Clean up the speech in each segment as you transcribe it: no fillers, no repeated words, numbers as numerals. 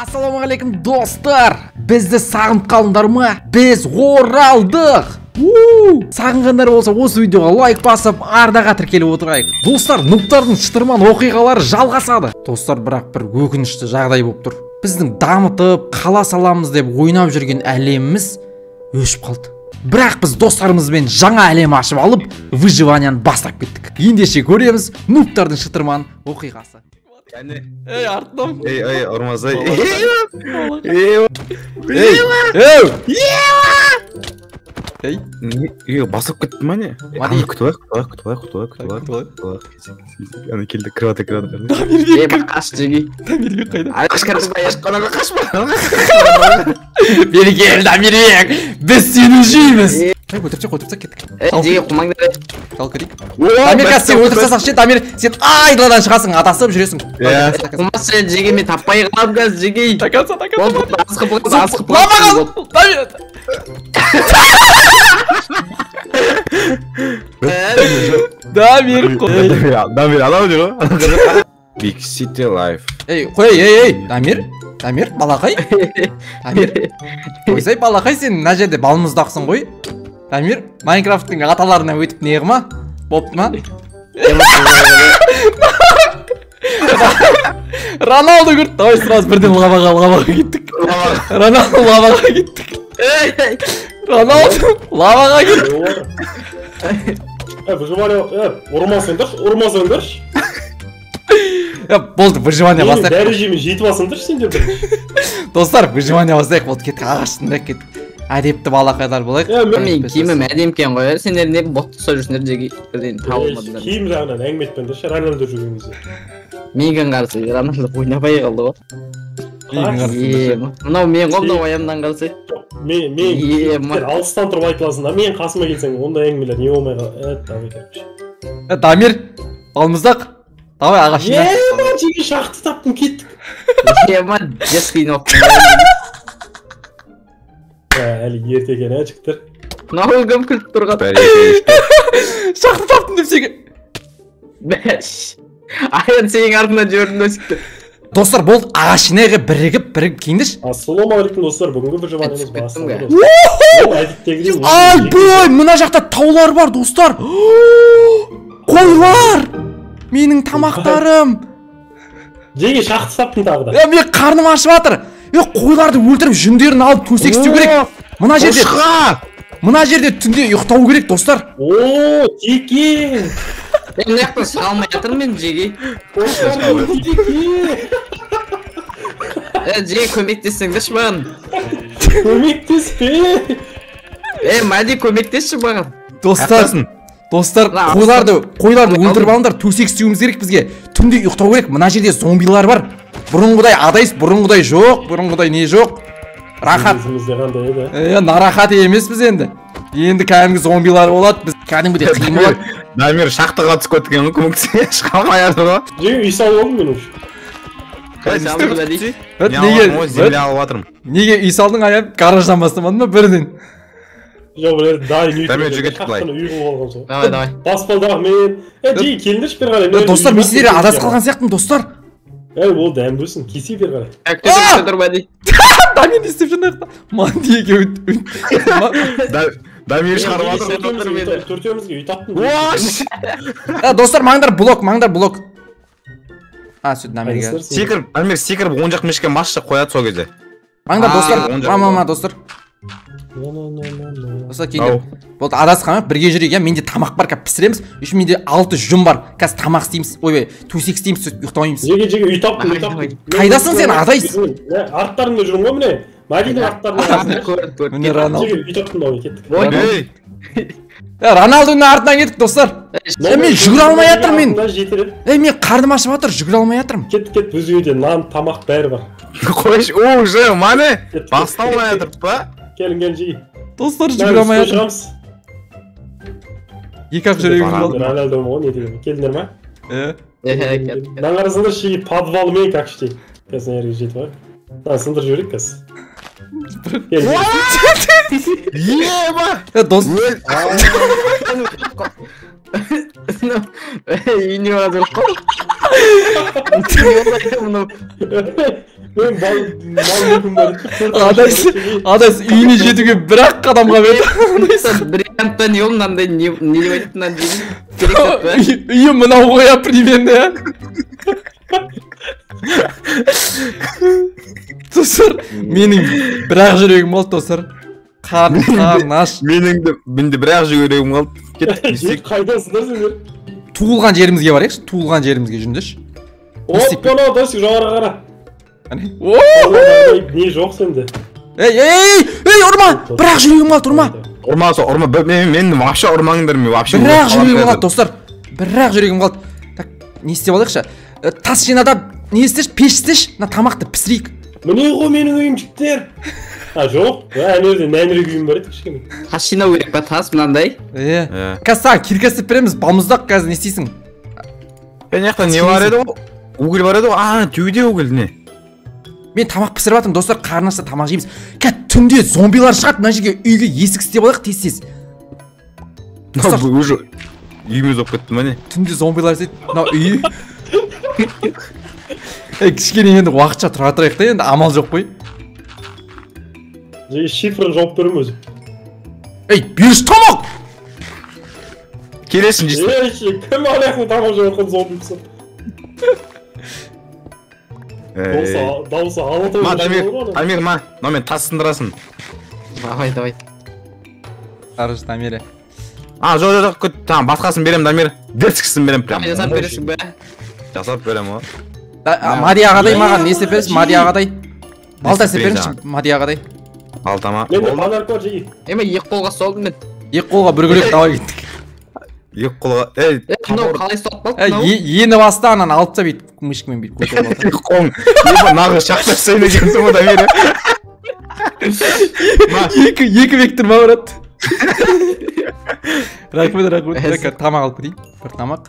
Ассалаумағалейкум достар. Бізді сағынып қалдыңдар ма? Біз оралдық. Сағынғандар болса осы видеоға лайк басып, ардаға тіркеліп отырайық. Достар, нубтардың шытырман оқиғалары жалғасады. Достар, бірақ бір өкінішті жағдай болып тұр. Біздің дамытып, қала саламыз деп ойнап жүрген әлеміміз өшіп қалды. Бірақ біз достарымызбен жаңа әлем ашып алып, выживанияны бастап кеттік. Ендеше көреміз нубтардың шытырман оқиғасы. Ей, артынан. Ей, ей, ұрмасай. Ей, ей, ей. Ей, басып кетті ма не? Күтіп алайық, күтіп алайық, күтіп алайық, күтіп алайық, күтіп алайық. Ана келді, кіріп жатыр. Ей, қаш, жеги. Дамирбек қайда? Қаш, қаш, қашма. Бері кел, Дамирбек. Біз сені жейміз. Өлтірсек, өлтірсек, кеттік. Ей, жеги, қумаңдар. Шал көрейік. Дамир, қазір сен өлтіріп тастасақ ше, Дамир, сен айдаладан шығасың, адасып жүресің. Қумасы, жеги, мен таппай қаламын қазір, жеги. До конца, до конца. Асқып, асқып. Дамир. Дамир, қой. Дамир, анау жүр ғой. Big City Life. Ей, қой, ей, ей, Дамир. Дамир, балақай. Дамир. Қойсай, балақай, сен мына жерде балмұздақсың ғой. Дамир, Майнкрафттың аталарына өтіп не қылма? Бопты ма? Роналду көрді. Давай сразу бірден лаваға кеттік. Роналду лаваға кеттік. Роналду лаваға кеттік. Выживание, ұрмасаңдаршы, ұрмасаңдаршы. Болды, выживание бастайық. Дәрежеме жетіп алсаңдаршы сендер бірінші. Достар, выживание бастайық. Болды, кеттік, ағаштың кеттік. Әдепті балақайлар болайық. Мен киімім әдемі екен ғой. Сендер не бот ұстап жүрсіңдер, жеге бірден табылмадыңдар. Киім жағынан әңгіме айтпаңдаршы, Роналду жүрген кезде. Менген қарсы, Роналду ойнамай қалды ғой. Мынау мен ғой, мынау аяғымнан қарсы. Мен алыстан тұрып айтыласың да, мен қасыма келсең, ондай әңгімелер не болмай қалады. Дамир, балмұздақ. Давай ағашына. Ема, жеге шақты таптым, кеттік. Ема, детский нок. Әлі ерте екен, ә, жігіттер. Мынау кім күліп тұрған? Шақты таптым деп сеге. Бәш. Аян сенің артынан жібердім өсіпті. Достар, болды, ағашынаға бірігіп, бірігіп кейіндіші. Ассалаумағалейкум, достар, бүгінгі выживаниеміз басталды. Айбой, мына жақта таулар бар, достар. Қойлар! Менің тамақтарым. Жеге шақты таптым тағы да. Мен қарным ашып жатыр. Қойларды өлтіріп, жүндерін алып төсек істеу керек. Мына жерде, мына жерде түнде ұйықтау керек, достар. О, теке. Мен мына жақтан шыға алмай жатырмын мен, жеге. Жеге, көмектессеңдерші маған. Көмектеспе. Мәди, көмектесші маған. Достар, достар, қойларды өлтіріп алыңдар, төсек істеуіміз керек бізге. Түнде ұйықтау керек. Мына жерде зомбилар бар. Бұрынғыдай адайс, бұрынғыдай жоқ, бұрынғыдай не жоқ. Рахат. Нарахат емеспіз енді. Енді кәдімгі зомбилар болады, біз кәдімгідей қиын болады. Дамир шахтаға түсіп кеткен ғой, көмектесе шыға алмай жатыр ғой. Жеге, үй салып алдым мен уже. Неге земля алып жатырмын? Неге үй салдың, аяп гараждан бастамадың ба бірден? Жоқ, бір дайын үй. Дамир, жүр кеттік былай. Үй қылып алған соң. Давай, давай. Баспалдақ мен. Жеге, келіңдерші бері қарай. Достар, мен сіздерге адасып қалған сияқтымын, достар. Ей, ол дәм бөлсін, кесе бері қарай. Дамир не істеп жүр мына жақта? Манди екеуі. Дамир шығарып жатыр. Төртеумізге үй таптым. Достар, маңдар блок, маңдар блок. А, сөйтіп Дамирге. Секіріп, Дамир секіріп, оң жақ мешке масша қояды сол кезде. Маңдар, достар, ма, достар. Достар, келіңдер. Болды, адасқан, бірге жүрейік, менде тамақ бар, қазір пісіреміз. Еще менде 6 жүн бар. Қазір тамақ істейміз. Ойбай, төсек істейміз, сөйтіп ұйықтаймыз. Жеге, жеге, үй таптым, үй таптым. Қайдасың сен, адайс? Арттарында жүрмін ғой, міне. Мәдидің арттарында. Міне Роналду. Жеге, үй таптым, давай, кеттік. Роналдудың артынан кеттік, достар. Мен жүгіре алмай жатырмын мен. Мен қарным ашып жатыр, жүгіре алмай жатырмын. Кеттік, кеттік, біз үйде нан, тамақ бәрі бар. Қойшы, уже, мане, басталмай жатыр па? Келін, келін, жеге. Достар, жүгіре алмай жатырмын. Екі ақ жүрегім қалды. Роналду ғой, не деген. Келдіңдер ма? Кеттік. Мынаны қарасаңдар, жеге, подвалымен как іштей. Қазір мына жерге жетіп алайық. Мынаны сындырып жіберейік қазір. Ема! Дос. Үйіне барып қал. Мен мал мүлкім бар еді. Адайс үйіне жетуге бір-ақ қадам қалып еді. Бриллиантпен не ол мынандай не деп айтты мынаны деймін. Керек зат па? Үйі мынау ғой, я примерно, иә. Достар, менің бір-ақ жүрегім қалды, достар. Қарным аш. Менің де менде бір-ақ жүрегім қалды. Кеттік. Қайдасыңдар сендер? Туылған жерімізге барайықшы, туылған жерімізге жүріңдерші. Оппана, досик, жоғары қара. Не жоқ сенде? Ей, ей, ей, ұрма! Бір-ақ жүрегім қалды, ұрма! Ұрма, сол, ұрма. Мен вообще ұрмаңдар, мен вообще. Бір-ақ жүрегім қалды, достар. Бір-ақ жүрегім қалды. Так, не істеп алайықшы? Тас жинадап, не істеші, пеш істеші, мына тамақты пісірейік. Міне ғой менің үйім, жігіттер. А, жоқ, ана жерде нәнірек үйім бар еді кішкене. Тас жинау керек па, тас мынандай? Е, қазір саған кирка істеп береміз, балмұздақ қазір не істейсің? Мына жақта не бар еді ғой? Уголь бар еді ғой. А, төбеде уголь не? Мен тамақ пісіріп жатырмын, достар, қарны ашса тамақ жейміз. Қазір түнде зомбилар шығады, мына жерге үйге есік істеп алайық тез-тез. Мынау уже үйіміз болып кетті ма не? Түнде зомбилар істейді, мынау үй. Ей, кішкене енді уақытша тұра тұрайық та, енді амал жоқ қой. Жеге шифрын жауып беремін өзім. Ей, берші тамақ! Келесің жейсің. Ей, кім аяқын тамақ жеп жатқан зомби ұқсап? Дауысы Алатау. Ма, Дамир, Дамир, ма, мына мен тас сындырасың. Давай, давай. Хорош, Дамир. А, жоқ, жоқ, күт, тамам, басқасын берем, Дамир. Дерзкісін берем прям. Жасап бересің бе? Жасап берем, о. Мади ағадай маған не істеп бересің? Мади ағадай. Балта істеп беріңізші, Мади ағадай. Балта ма? Менде фонарь бар, жеге. Еме, екі қолға салдым мен. Екі қолға бір күрек, давай кеттік. Екі қолға, ей, мынау қалай ұсталып қалды мынау? Ені баста, ананы алып та бүйтіп, мышкамен бүйтіп көтеріп алды. Екі қолың, ебі нағыз шахта жасайды екенсің ғой, Дамир. Екі вектор ма, брат? Рахмет, рахмет. Тамақ алып кетейін. Бір тамақ,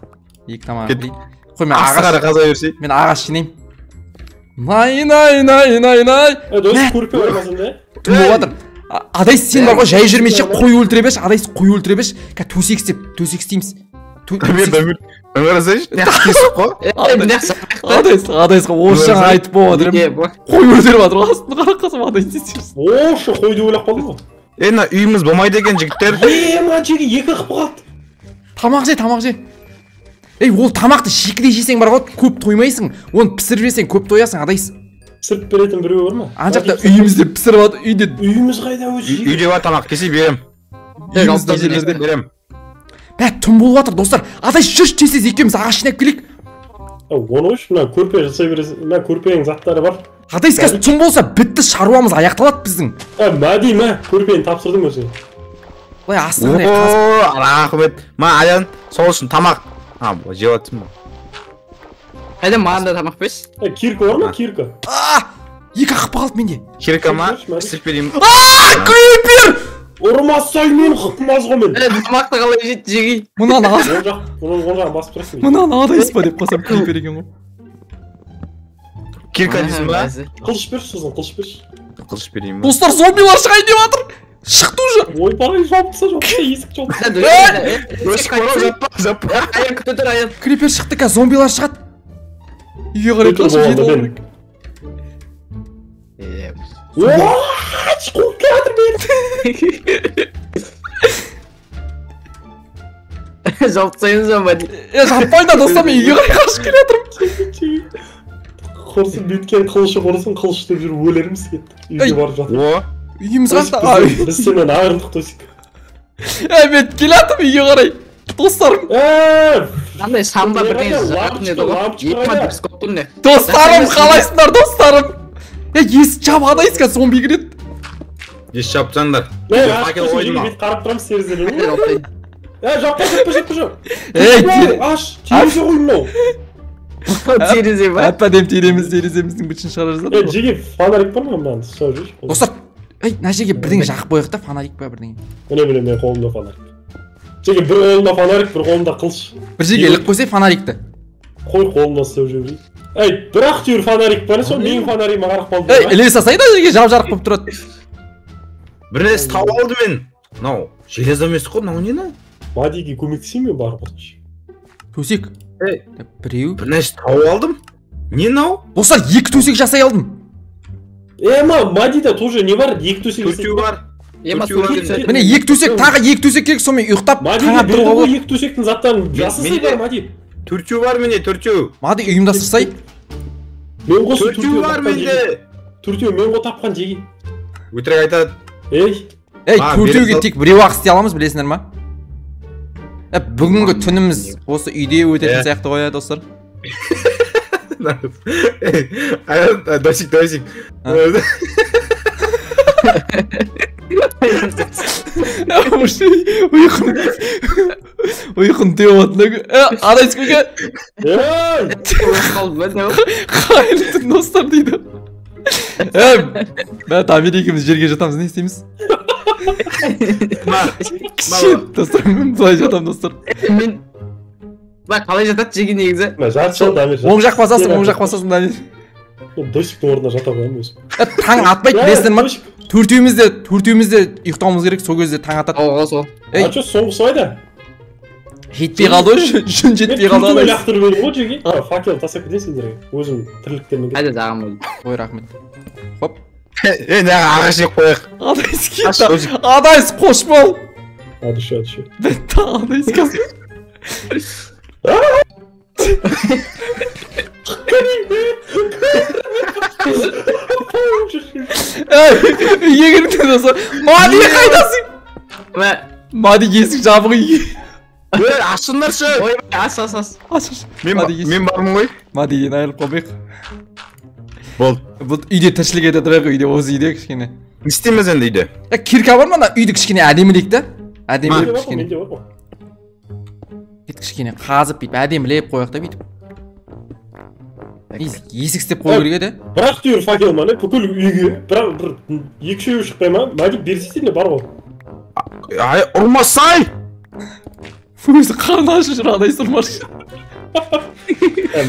екі тамақ алып кетейін. Қой, мен ағаш қаза берсей. Мен ағаш жинаймын. Най, най, най, най, най. Дос, көрпе бар ма сенде? Түн болып жатыр. Адайс, сен бар ғой, жай жүрмейше, қой өлтіре берші. Адайс, қой өлтіре берші. Қазір төсек істеп, төсек істейміз. Дамир, Дамир, қарасайшы, не кесіп қой. Адайс, Адайсқа осы жаңа айтып болып жатыр. Қой өлтіріп жатыр ғой, астын қара қасым, Адайс не істейсің? Осы қойды ойлап қалдым ғой. Е, мына үйіміз болмайды екен, жігіттер. Е, мына жерге екі қып қалды. Тамақ же, тамақ же. Ей, ол тамақты шикідей жесең бар ғой, көп тоймайсың. Оны пісіріп жесең көп тоясың, Адайс. Пісіріп беретін біреу бар ма? Ана жақта үйімізде пісіріп жатыр, үйде. Үйіміз қайда өзі? Үйде бар тамақ, кесе берем. Үйімізде жерлерде берем. Бә, түн болып жатыр, достар. Адайс, жүрші тез-тез екеуміз ағаш жинап келейік. Оны қойшы, мына көрпе жасай бересің, мына көрпенің заттары бар. Адайс, қазір түн болса бітті, шаруамыз аяқталады біздің. Мәди, мә, көрпені тапсырдым өзіңе. Былай астына қарай қазып. О, рахмет. Ма, Аян, сол үшін тамақ. А, жеп жатсың ба? Қайда маған да тамақ берші? Кирка бар ма, кирка? А, екі қып қалды менде. Кирка ма? Істеп берейін. А, крипер! Ұрмасай мен қыпмаз ғой мен. Тамақты қалай жейді, жегей? Мынаны ал. Оң жақ, оң жағын басып тұрасың. Мынаны Адайс па деп қалсам, крипер екен ғой. Кирка дейсің ба? Қылыш берші сосын, қылыш берші. Қылыш берейін ба? Достар, зомбилар шығайын деп жатыр. Шықты уже. Ойбай, жауып таста, жауып таста, есік жауып таста. Жаппа, жаппа. Аян, күте тұр, Аян. Крипер шықты, қазір зомбилар шығады. Үйге қарай қашып жетіп алу керек. Қуып келе жатыр мені. Жауып тастаймыз ба, Мәди? Жаппай да, достар, мен үйге қарай қашып келе жатырмын. Құрсын, бүйткен қылышы құрсын, қылыш деп жүріп өлерміз кетті. Үйге барып жатыр. О, үйіміз қашта? Біз сенен айырылдық, Тосик. Мен келе жатырмын үйге қарай. Достарым. Қандай шамба бірдеңе жағатын еді ғой. Достарым, қалайсыңдар, достарым? Есік жап, Адайс, қазір зомби кіреді. Есік жап тастаңдар. Факел қойдым. Бет қарап тұрамыз терезеден. Жаппа, жаппа, жаппа, жап. Аш, терезе ғой мынау. Терезе ба? Әп-әдем тереземіздің бітшін шығара жаздады. Жеге фонарик бар ма мынаны? Ұстап жүрші. Достар, мына жерге бірдеңе жағып қояйық та, фонарик па бірдеңе. Міне, міне, менің қолымда фонарик. Жеге бір қолымда фонарик, бір қолымда қылыш. Бір жерге іліп қойсай фонарикті. Қой, қолымда ұстап жүре берейін. Ей, бірақ түйір фонарик бар, сол менің фонаригіме қарап қалды. Ей, іле салсай да жерге жап-жарық болып тұрады. Бір нәрсе тауып алды мен. Мынау железо емес қой, мынау не мынау? Мадиге көмектесейін мен барып отыршы. Төсек. Ей, біреу. Бір нәрсе тауып алдым. Не мынау? Достар, екі төсек жасай алдым. Ема, Мадида тоже не бар, екі төсек. Төртеу бар. Міне екі төсек, тағы екі төсек керек, сонымен ұйықтап таң аттыруға болады. Екі төсектің заттарын жасасай бар, Мади. Төртеу бар міне, төртеу. Мади ұйымдастырсай. Мен қосып төртеу бар менде. Төртеу мен ғой тапқан жеге. Өтірік айтады. Ей. Ей, төртеуге тек біреу ақ істей аламыз, білесіңдер ма? Бүгінгі түніміз осы үйде өтетін сияқты ғой, достар. Досик, досик. Ұйқын теуіп отыр. Адай көке. Қайырлы түн, достар дейді. Мә, Дамир екеуміз жерге жатамыз, не істейміз? Кіші, достар, мен былай жатамын, достар. Мен қалай жатады жеге негізі? Оң жақ басасың, оң жақ басасың, Дамир. Досиктің орнына жата қоямын өзім. Таң атпайды, білесіңдер ма? Төртеуміз де ұйықтауымыз керек, сол кезде таң атады. О, сол. А чё, соңғысы қайда? Жетпей қалды ғой, жүн жетпей қалды. Мен лақтырып едім ғой жеге. Факел тастап кетейін сендерге. Өзім тірліктермен. Қайда жағам өзім. Ой, рахмет. Хоп. Е, неға ағаш жеп қояйық. Адайс кетті. Адайс, қош бол. Адышы, адышы. Бітті, адайс қазір. Ей, үйге кірді достар. Мади қайдасың? Мади есік жабық үйге. Ей, ашсыңдаршы. Ой, аш, аш, аш. Аш, аш. Мен бармын ғой. Мадиден айырылып қалмайық. Болды. Бұл үйде тіршілік ете тұрайық, үйде, осы үйде кішкене. Не істейміз енді үйде? Кирка бар ма ана үйді кішкене әдемілейік та? Әдемілеп кішкене. Кішкене қазып бүйтіп әдемілеп қояйық та бүйтіп. Есік істеп қою керек еді. Бірақ түйір факел ма, не? Бүкіл үйге бірақ бір екі-үшеуі шықпай ма? Мәди берсей не бар ғой. Ай, ұрмасай! Өзі қарны ашып жүр, адай ұрмашы.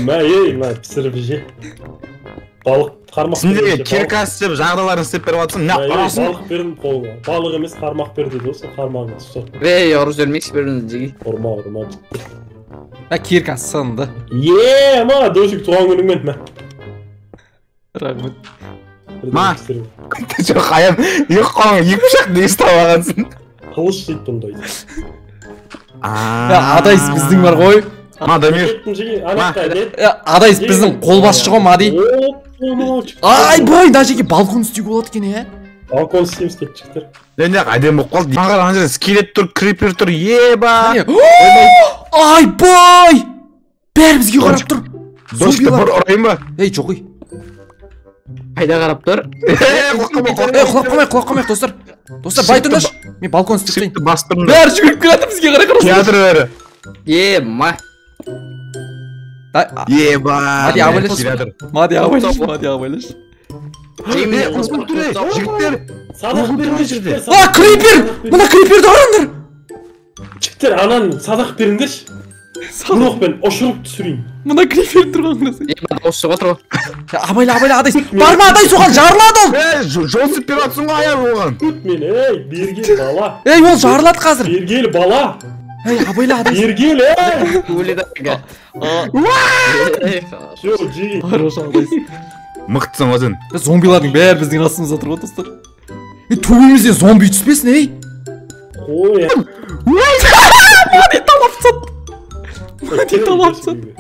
Мә, ей, мә, пісіріп же. Балық қармақ. Сендерге кирка істеп, жағдайларын істеп беріп жатсың, не ұрасың? Балық бердім қолыңа. Балық емес, қармақ бер деді осы, қармағыңа ұстат. Ей, ұрып жібермекші бірімізді жеге. Ұрма, ұрма. Мә, кирка сынды. Е, ма, Досик туған күніңмен, мә. Рахмет. Ма. Жоқ, аян, екі қолыңа екі пышақ не ұстап алғансың? Қылыш дейді бұндай. Адайс біздің бар ғой. Ма, Дамир. Адайс біздің қолбасшы ғой, Мади. Айбай, мына жерге балкон істеуге болады екен, е? Балкон істейміз кетті жігіттер. Не, әдемі болып қалды. Маған ана жерде скелет тұр, крипер тұр, еба. Айбай! Бәрі бізге қарап тұр. Досикті бір ұрайын ба? Ей, жоқ ей. Қайда қарап тұр? Ей, құлап қалмай, құлап қалмай, құлап қалмай, достар. Достар, бай тұрыңдаршы. Мен балкон істеп тұрайын. Бастырдым. Бәрі жүгіріп келе бізге қарай қарасың. Келе жатыр бәрі. Е, ма. Еба. Мади абайлаш. Мади абайлаш, Мади абайлаш. Жігіттер. Садақ беріңдерші. А, крипер! Мына криперді қараңдар. Жігіттер, анан садақ беріңдерші. Бір оқпен ұшырып түсірейін. Мына крипер тұрған қарасай. Еба, дауыс шығып отыр ғой. Абайла, абайла, адайс. Барма, адайс, оған жарылады ол. Ей, жол істеп беріп жатсың ғой, аяр оған. Күт мені, ей, бергел бала. Ей, ол жарылады қазір. Бергел бала. Ей, абайла, адайс. Бергел, ей. Өледі. Жоқ, жеге. Хорошо, адайс. Мықтысың ғой сен. Зомбилардың бәрі біздің астымызда тұр ғой, достар. Ей, төбемізден зомби түспесін, ей. Қой. Мади талап тастады. Мади талап тастады.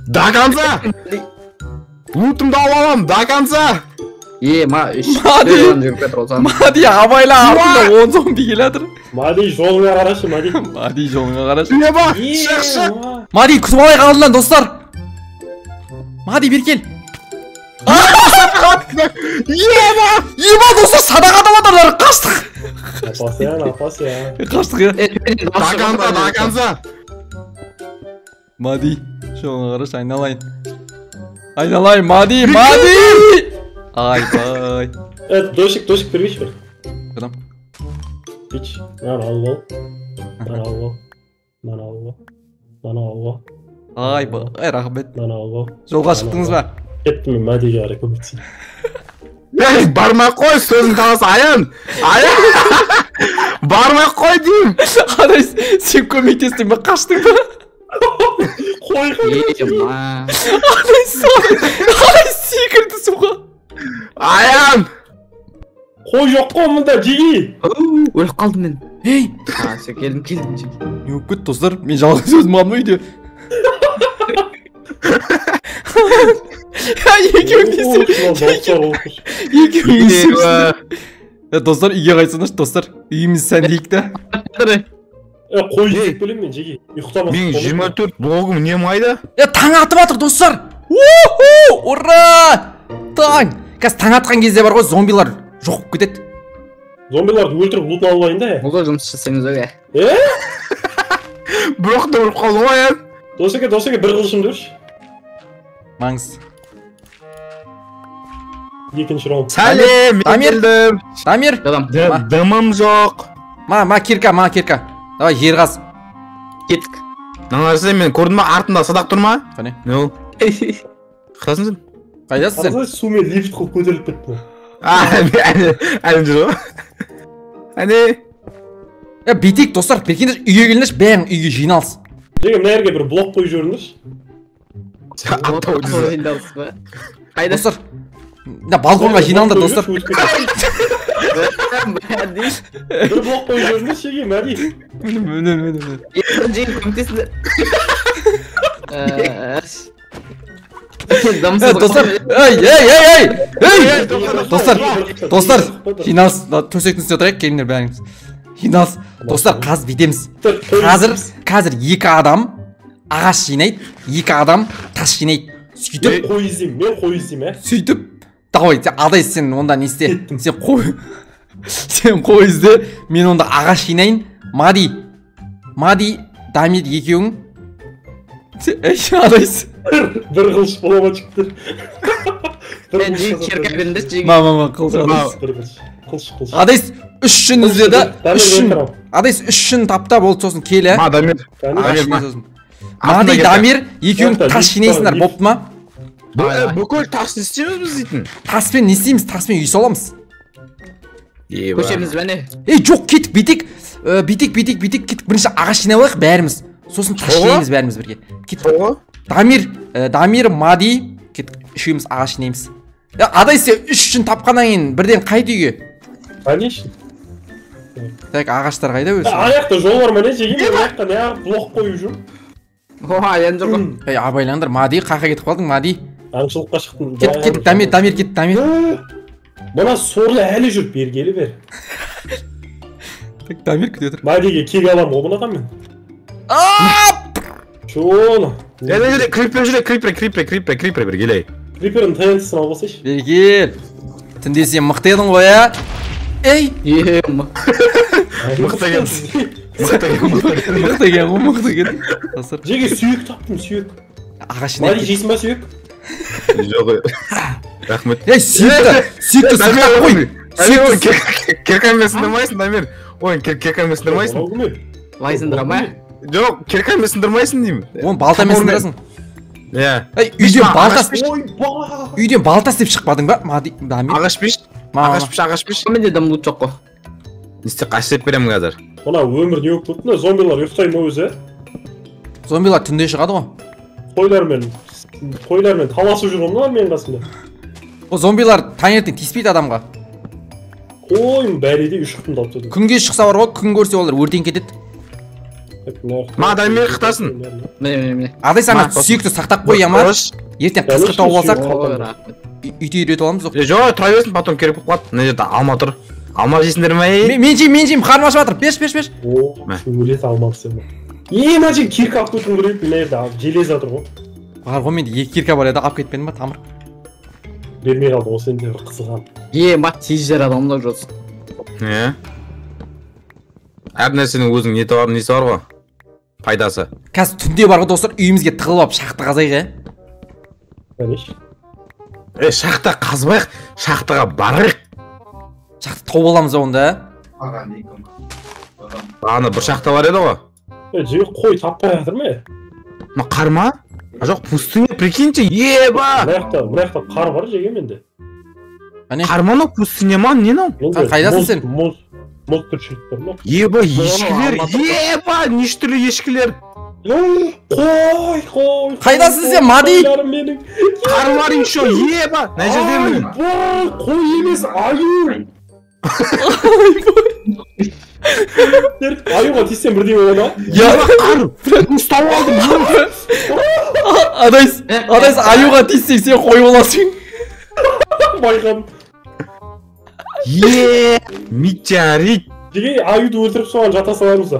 До конца! Лутымды алып аламын, до конца! Е, ма, үш. Мади! Мади, абайла, артында 10 зомби келе жатыр. Мади, жолыңа қарашы, Мади. Мади, жолыңа қарашы. Еба, шық, шық. Мади, күтіп алайық алдынан, достар. Мади, бері кел. Еба! Еба, достар, садақа адамдар, қаштық. Апасян, апасян. Қаштық, е. До конца, до конца. Мади, жолыңа қарашы, айналайын. Айналайын, Мади, Мади! Айбай. Досик, досик, бермейші бір. Адам. Бич, мынаны алып ал. Мынаны алып ал. Мынаны алып ал. Мынаны алып ал. Айбай, рахмет. Мынаны алып ал. Жолға шықтыңыз ба? Кеттім мен Мадиге қарай көмектесейін. Ей, бармай қой, сөзің таласы, Аян! Аян! Бармай қой деймін! Адай, сен көмектестің бе, қаштың ба? Қой, Е, ма. Адай, секірді суға. Аян! Қой жоқ қой мұнда, жеги. Өліп қалдым мен. Ей! А, все, келдім, келдім, жеги. Не болып кетті, достар? Мен жалғыз өзім қалдым үйде. Екеуің не Екеуің не істеп? Достар, үйге қайтсаңдаршы, достар. Үйіміз сәндейік та. Қой іздеп келемін мен, жеги. Ұйықтамас. Менің 24 блогым не майда? Таң атып жатыр, достар. Уху! Ура! Таң! Қазір таң атқан кезде бар ғой, зомбилар жоқ болып кетеді. Зомбиларды өлтіріп лутын алып алайын да. Бұл да жұмыс жасаймыз ғой. Бір оқты өліп қалдым ғой, аян. Досеке, досеке, бір қылышымды берші. Маңыз. Екінші раунд. Сәлем, мен келдім. Дамир. Дымым жоқ. Ма, кирка, ма, кирка. Давай, жер қаз. Кеттік. Мына нәрсе мен көрдің ба, артында садақ тұр ма? Қане? Не ол? Қайдасың сен? Қайдасың сен? Қарасай, сумен лифт қылып көтеріліп кетті. Әлі жүр ғой. Әне. Бүйтейік, достар, бергендер үйге келіңдерші, бәрің үйге жиналыс. Жеге, мына жерге бір блок қойып жіберіңдерші. Қайда? Достар, мына балконға жиналыңдар, достар. Бір блок қойып жіберіңдерші, жеге, Мәди. Міне, міне, міне. Жеге, көмектесіңдер. Достар, ей, ей, ей, ей, ей! Достар, достар, жиналыс, төсектің үстіне отырайық, келіңдер бәріңіз. Жиналыс, достар, қазір бүйтеміз. Қазір екі адам ағаш жинайды, екі адам тас жинайды. Сөйтіп мен қой іздеймін, мен қой іздеймін, ә? Сөйтіп, давай, адай сен онда не істе? Сен қой, сен қой ізде, мен онда ағаш жинайын. Мади, Мади, Дамир екеуің. Ей, адайсың. Бір қылыш бола ма жігіттер? Мен жеге кирка беріңдерші, жеге. Ма, ма, ма, қылыш адайс. Бір қылыш, қылыш, қылыш. Адайс, үш жүн ізде да, үш жүн. Адайс, үш жүн тапта болды, сосын кел, ә? Ма, Дамир. Ағаш жинай сосын. Мади, Дамир, екеуің тас жинайсыңдар, бопты ма? Бүкіл тас не істейміз біз дейтін? Таспен не істейміз? Таспен үй саламыз. Көшеміз бе не? Ей, жоқ, кеттік, бүйтейік, бүйтейік, бүйтейік, бүйтейік, кеттік. Бірінші ағаш жинап алайық бәріміз. Сосын тас жинаймыз бәріміз бірге. Кеттік. Дамир, Дамир, Мади, кеттік, үшеуміз ағаш жинаймыз. Адай, сен үш жүн тапқаннан кейін бірден қайт үйге. Конечно. Так, ағаштар қайда өзі? Аяқта жол бар ма не, жеге? Мен аяқта неғып блок қойып жүрмін? О, аян жоқ. Ей, абайлаңдар, Мади, қаққа кетіп қалдың, Мади. Аңшылыққа шықтым. Кеттік, кеттік, Дамир, Дамир, кеттік, Дамир. Мына сорлы әлі жүр, бергелі бер. Так, Дамир күте тұр. Мадиге кек аламын ғой мынадан мен. Чоны. Е, крипер жүр, крипер, крипер, крипер, крипер бер, келей. Крипердің ТНТ-сін алып алсайшы. Бері кел. Түнде сен мықты едің ғой, ә? Ей! Е, мықты екен. Мықты екен, мықты екен ғой, мықты екен. Достар. Жеге сүйек таптым, сүйек. Ағаш Мади, жейсің ба сүйек? Жоқ. Рахмет. Ей, сүйекті, сүйекті сақтап қой. Сүйекті киркамен сындырмайсың, Дамир. Ой, киркамен сындырмайсың. Лай сындыра ма? Жоқ, киркамен сындырмайсың деймін. Оны балтамен сындырасың. Иә. Ей, үйден балта, үйден балта істеп шықпадың ба? Мади, Дамир. Ағаш пеш. Ағаш пеш, ағаш пеш. Менде дым лут жоқ қой. Не істеп, қаш істеп беремін қазір. Мына өмір не болып кетті? Зомбилар ұйықтай ма өзі? Зомбилар түнде шығады ғой. Қойлармен таласып жүр ғой мыналар менің қасымда. О, зомбилар таңертең тиіспейді адамға. Қойым бәрі де үш қытымды алып тастады. Күнге шықса бар ғой, күн көрсе олар өртеніп кетеді. Ма, Дамир қытасын. Міне, міне, міне. Адай, сана сүйекті сақтап қой, ама. Ертең қасқыр тауып алсақ, үйде үйретіп аламыз ғой. Жоқ, тұра берсін, потом керек болып қалады. Мына жерде алма тұр. Алма жейсіңдер ме? Мен жеймін, мен жеймін, қарным ашып жатыр. Берші, берші, берші. О, өледі алма сен. Е, мына жерге кирка алып кеткім келеді, мына жерде железо тұр ғой. Бар ғой, менде екі кирка бар еді, алып кетпедің ба, тамыр? Бермей қалдым ғой, сен де бір қызған. Е, ма, тез жарады мынау жос. Е. Әр нәрсенің өзінің неті бар, несі бар ғой. Пайдасы. Қазір түнде бар ғой, достар, үйімізге тығылып алып шахта қазайық, ә? Конечно. Е, шахта қазбайық, шахтаға барайық. Шахта тауып аламыз онда, ә? Ана бір шахта бар еді ғой. Е, жеге қой таппай жатыр ма? Мына қар ма? Жоқ, пустыня, прикиньте, еба! Мына жақта қар бар жеге менде. Қар ма мынау, пустыня ма, не мынау? Қайдасың сен? Мұз тіршілік тұр ма? Еба, ешкілер, еба, неше түрлі ешкілер. Қой, қой. Қайдасың сен, Мади? Қар бар еще, еба. Мына жердемін. Қой емес, аю. Аюға тиіссем бірдеңе болады ма? Я қар. Ұстап алдым. Адайс, Адайс, аюға тиіссең сен қой боласың. Байқадым. Е, метеорит. Жеге аюды өлтіріп соған жата саламыз да.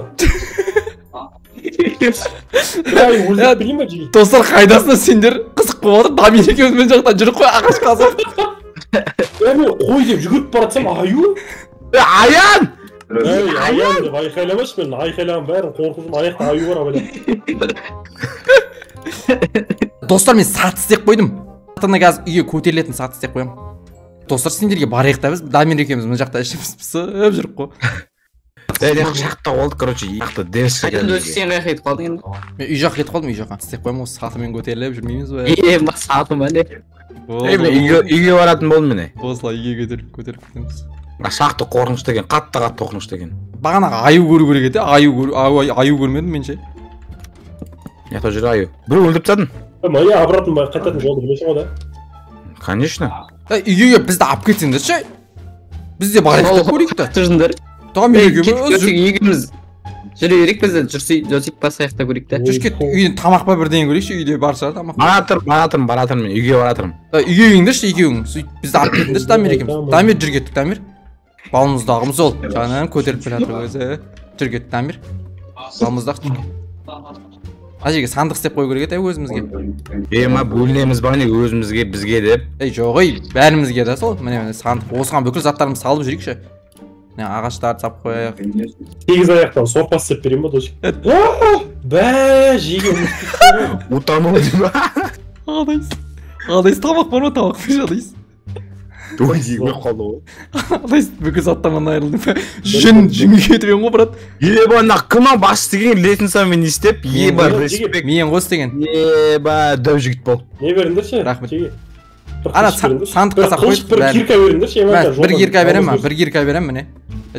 Аю өлтіріп берейін ба, жеге? Достар, қайдасыңдар сендер? Қызық болып жатыр. Дамир екеуміз мен жақтан жүріп қой, ағаш қазып. Мен қой деп жүгіріп баратсам, аю? Аян! Ей, аян деп айқайламашы мен, айқайлаған бәрін қорқытып, аяқта аю бар абайлап. Достар, мен сат істеп қойдым. Сатыны қазір үйге көтерілетін сат істеп қоямын. Достар, сендерге барайық та біз, Дамир екеуміз мына жақта ішіміз пысып жүріп қой. Шақта болды, короче, жақта дерсі келді. Сен қаяққа кетіп қалдың енді? Мен үй жаққа кетіп қалдым, үй жаққа. Істеп қоямын, осы сатымен көтеріліп жүрмейміз ба? Е, ма саты ма не? Ей, мен үйге баратын болдым міне. Осылай үйге көтеріліп көтеріліп кетеміз. Шақты қорқынышты екен, қатты қатты қорқынышты екен. Бағанағы аю көру керек еді, аю көрмедім мен ше. Жақта жүр аю. Біреу өлтіріп тастадың. Мая обратно қайтатын жолды білесің ғой да? Конечно. Үйге бізді алып кетсеңдерші. Біз де барайық та көрейік та. Жүріңдер. Дамир екеуміз екеуміз жүре берейік, біз де жүрсек басайық та көрейік та. Жүрші кет, үйден тамақ па бірдеңе көрейікші, үйде бар шығар тамақ. Баратырмын, баратырмын, мен үйге баратырмын. Үйге келіңдерші екеуің, сөйтіп бізді алып кетіңдерші Дамир екеуміз. Дамир жүр кеттік, Дамир. Балмұздағымыз ол. Жаным көтеріп келе жатыр өзі. Жүр кеттік, Дамир. Балмұздақ жүр. Ана жерге сандық істеп қою керек еді өзімізге. Е, ма бөлінеміз ба не өзімізге, бізге деп. Ей, жоқ, ей, бәрімізге да сол. Міне, міне сандық. Осыған бүкіл заттарымызды салып жүрейікші. Міне ағаштарды сап қояйық. 8 аяқтан сорпа істеп берейін ба, досик? Бә, жеге ұмытып Утанып ба? Адайс. Адайс, тамақ бар ма, тамақ берші, Адайс. Ой, өліп қалды ғой. Адайс, бүкіл заттарынан айырылдым. Жүн, жүнге кетіп ең ғой, брат. Еба, мына кім бас істеген лестницамен не істеп? Еба, респект. Мен ғой істеген. Еба, дәу жігіт бол. Не беріңдерші? Рахмет. Ана сандыққа сап қойдық. Бір кирка беріңдерші, бір кирка беремін, бір кирка беремін, міне.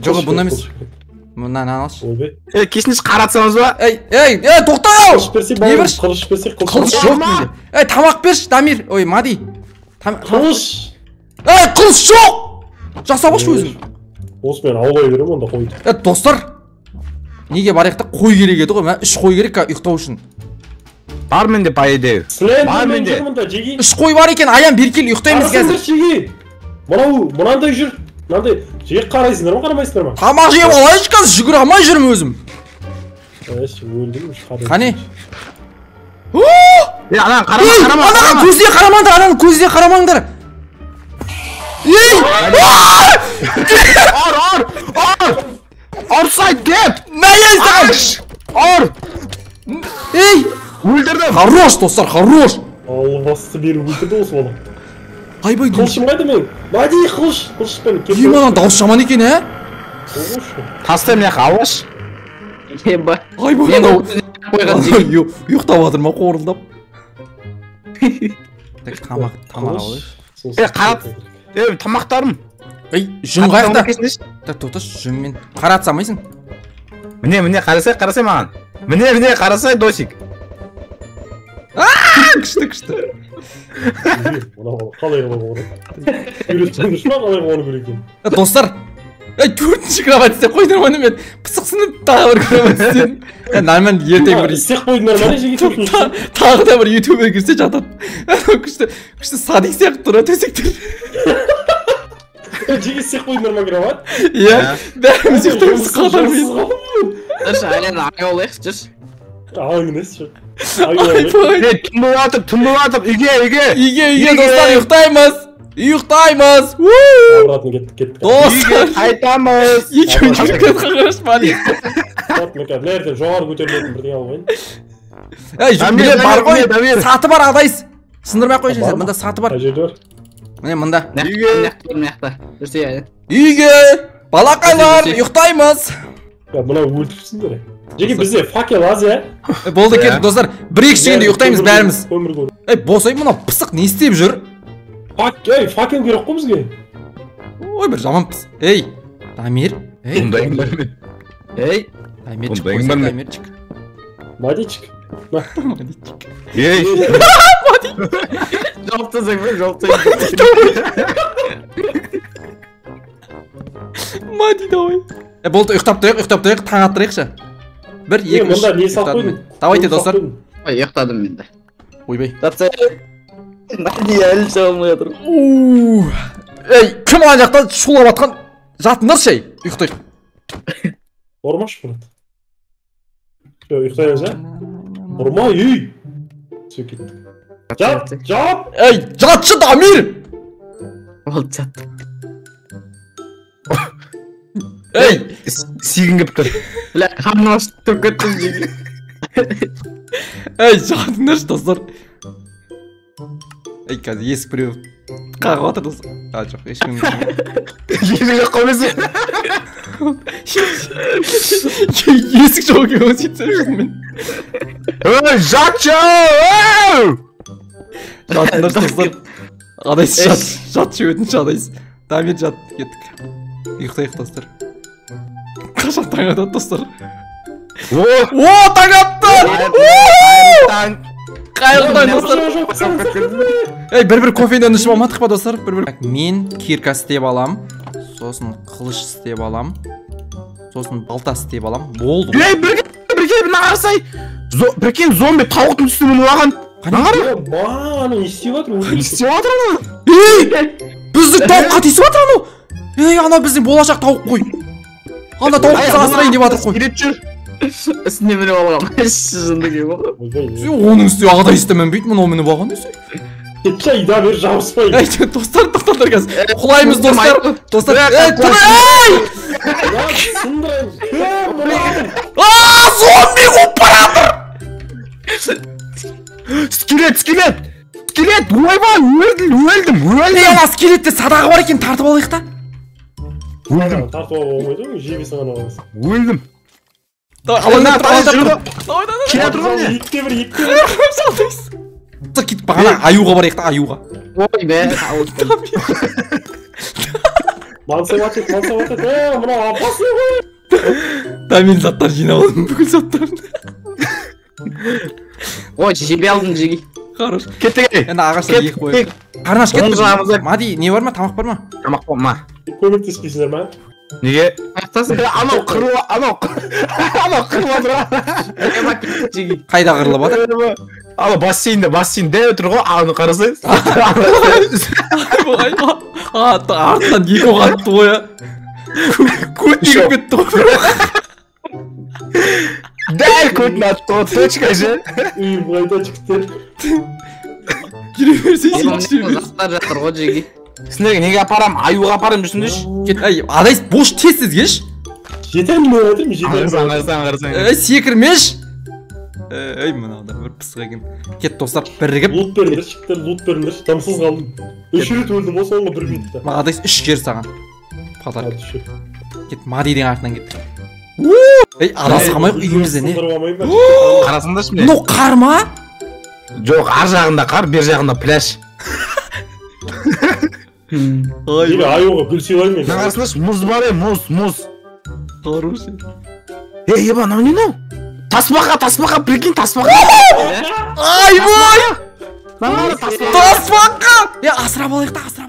Жоқ, бұны емес. Мынаны алшы. Ей, кешінші қаратсамыз ба? Ей, ей, ей, тоқта! Қылыш берсе, қылыш берсе, қылыш жоқ менде. Ей, тамақ берші, Дамир. Ой, Мади. Қылыш. Ей, қылыш жоқ! Жасап алшы өзің. Осымен аулай беремін онда қойды. Е, достар, неге барайық та қой керек еді ғой, мә, 3 қой керек ұйықтау үшін. Бар менде, по идее. Бар менде. 3 қой бар екен, Аян бері кел, ұйықтаймыз қазір. Жеге. Мынау, мынандай жүр. Мынандай. Жеге қарайсыңдар ма, қарамайсыңдар ма? Тамақ жеп алайыншы қазір, жүгіре алмай жүрмін өзім. Эш, өлдім, Қане? Е, ананы қарама, қарама. Ананың көзіне қарамаңдар, ананың көзіне қарамаңдар. Ей! Ор, ор, ор! Ұрсай деп! Мәйел саған! Ор! Ей! Өлтірдім! Хорош, достар, хорош! Албасты беріп өлтірді осы бала. Айбай, қылышым қайда менің? Мади, қылыш! Қылышпен кеп. Ей, мынаның дауысы жаман екен, ә? Тастаймын мына жаққа, алаш. Еба. Айбай, мынау ұйықтап жатыр ма, қорылдап. Так, тамақ алайық. Е, қарап. Ей, тамақтарым. Ей, жүн қаяқта? Так, тоқташы, жүнмен қаратса алмайсың. Міне, міне, қарасай, қарасай маған. Міне, міне, қарасай, досик. Күшті, күшті. Қалай қалай үйретсеңдерші ма, қалай қуану керек екенін. Достар, ей, 4-ші кровать істеп қойдым оны мен. Пысықсынып тағы бір кровать істедім. Нормально, ертең бір істеп қойдыңдар ма, жеге төртінші. Тағы да бір ютубер кірсе жатады. Күшті, күшті садик сияқты тұр, төсектер. Жеге істеп қойдыңдар ма кровать? Иә, бәріміз ұйықтаймыз қатармен. Жүрші, Аян, аю алайықшы, жүрші. Аң несі? Айбай. Түн болып жатыр, түн болып жатыр, үйге, үйге. Үйге, үйге, достар, ұйықтаймыз. Ұйықтаймыз. Обратно кеттік, кеттік. Достар, қайтамыз. Екеуің жүріп кетіп қарашы, Мали. Мына жерден жоғары көтерілетін бірдеңе алып қояйын. Ей, міне бар ғой. Саты бар, Адайс. Сындырмай ақ қойшы, мында саты бар. Қай жерде бар? Міне мында. Үйге. Мына жақта. Жүрсе, Аян. Үйге. Балақайлар, ұйықтаймыз. Мынау өлтіріпсіңдер. Жеке бізде факел аз, иә? Болды, кеттік, достар. Бір екі дегенде ұйықтаймыз бәріміз. Өмір көру. Ей, босай, мынау пысық не істеп жүр? Ей, факел керек қой бізге. Ой, бір жаман пыс. Ей, Дамир. Ей, Ондайың бар ма? Ей, Дамирчик, Ондайың бар ма? Дамирчик. Мадичик. Ей! Жауып тастасаң ба, жауып тастайын. Мади, давай. Болды, ұйықтап тұрайық, ұйықтап тұрайық, таң аттырайықшы. 1, 2, 3. Мұнда не салып қойдың? Давайте, достар. Ой, ұйықтадым мен де. Ойбай. Мади әлі шыға алмай жатыр. Ей, кім ана жақта шулап атқан? Жатыңдаршы, ей, ұйықтайық. Ұрмашы, брат. Ұйықтаймыз, а? Ұрма, ей! Все, кеттік. Жат, жат! Ей, жатшы, Дамир! Болды, жаттым. Ей! Сигін кеп тұр. Бля, қарным ашып тұрып кеттім жеге. Ей, жатыңдаршы, достар. Ей, қазір есік біреу қағып жатыр, достар. А, жоқ, ешкім. Есік жоқ қоймесің. Есік жоқ екен ғой, сөйтсем шынымен. Ей, жатшы! Жатыңдаршы, достар. Адайс, жат, жатшы, өтініш, адайс. Дамир, жат, кеттік. Ұйықтайық, достар. Қашан таң атады, достар? О, таң атты! Қайырлы таң, достар. Ей, бір-бір кофеден ішіп алмадық па, достар? Бір-бір. Мен кирка істеп алам, сосын қылыш істеп алам, сосын балта істеп алам. Болды. Ей, бірге, мына қарасай. Прикинь, зомби тауықтың үстіне мініп алған. Мына қара. Ма, не істеп жатыр? Не істеп жатыр анау? Ей, біздің тауыққа тиісіп жатыр анау. Ей, анау біздің болашақ тауық қой. Ана тауықты асырайын деп жатыр қой. Скелет жүр. Үстіне мініп алған. Жынды кеп ғой. Оның үстіне ағдай мінбейді, мынау мініп алған десе. Кетші, айда бер, жабыспай. Ей, достар, тоқтаңдар қазір. Құлаймыз, достар. Достар, ей, тұр, ей! Сындырайын. А, зомби қуып баратыр! Скелет, скелет! Скелет, ойбай, өлдім, өлдім, өлдім. Ей, ана скелетте садағы бар екен, тартып алайық та. Өлдім. Тартып алуға болмайды ғой, жебесін ғана аласың. Өлдім. Алаңдап тұр, алаңдап тұр. Келе тұр ғой міне. Екіге бір, екіге бір. Достар, кетіп бағана аюға барайық та, аюға. Ой, бә. Мансап атып, мансап атып. Мынау апасы ғой. Дамир заттар жинап алдым, бүкіл заттарын. Ой, жебе алдым, жеге. Хорош. Кеттік, ей. Енді ағаштар екі қояйық. Қарнаш, кеттік. Мади, не бар ма? Тамақ бар ма? Тамақ бар ма? Көмектеспейсіңдер ма? Неге? Аяқтасың. Анау қырылып, анау қырылып жатыр. Қайда қырылып жатыр? Анау бассейнде, бассейнде отыр ғой, аны қарасай. Артынан екі оқ атты ғой. Көтіне кіріп кетті ғой. Дәл көтіне атты ғой, точка же. Үйім қайда, жігіттер? Жүре берсей, жүре берсей. Заттар жатыр ғой, жеге. Сендерге неге апарам? Аюға апарам жүрсіңдерші. Кет, ей, адайс, бош тез тез келші. Жетемін деп жатырмын, жетемін. Қарасаң, қарасаң. Ей, секірмеш. Ей, мынау да бір пысық екен. Кет, достар, бірігіп. Лут беріңдер, жігіттер, лут беріңдер. Дымсыз қалдым. 3 рет өлдім ғой соңғы 1 минутта. Адайс, 3 жер саған. Подарок. Кет, Мадидің артынан кеттік. Ей, адасып қалмайық үйімізде не? Қарасаңдаршы міне. Мынау қар ма? Жоқ, ар жағында қар, бер жағында пляж. Ой, аюға гүл сыйлаймын мен. Мына қарасаңдаршы, мұз бар, ей, мұз, мұз. Хороший. Ей, еба, мынау не мынау? Тасбақа, тасбақа, прикинь, тасбақа. Айбай! Тасбақа! Тасбақа! Е, асырап алайық та, асырап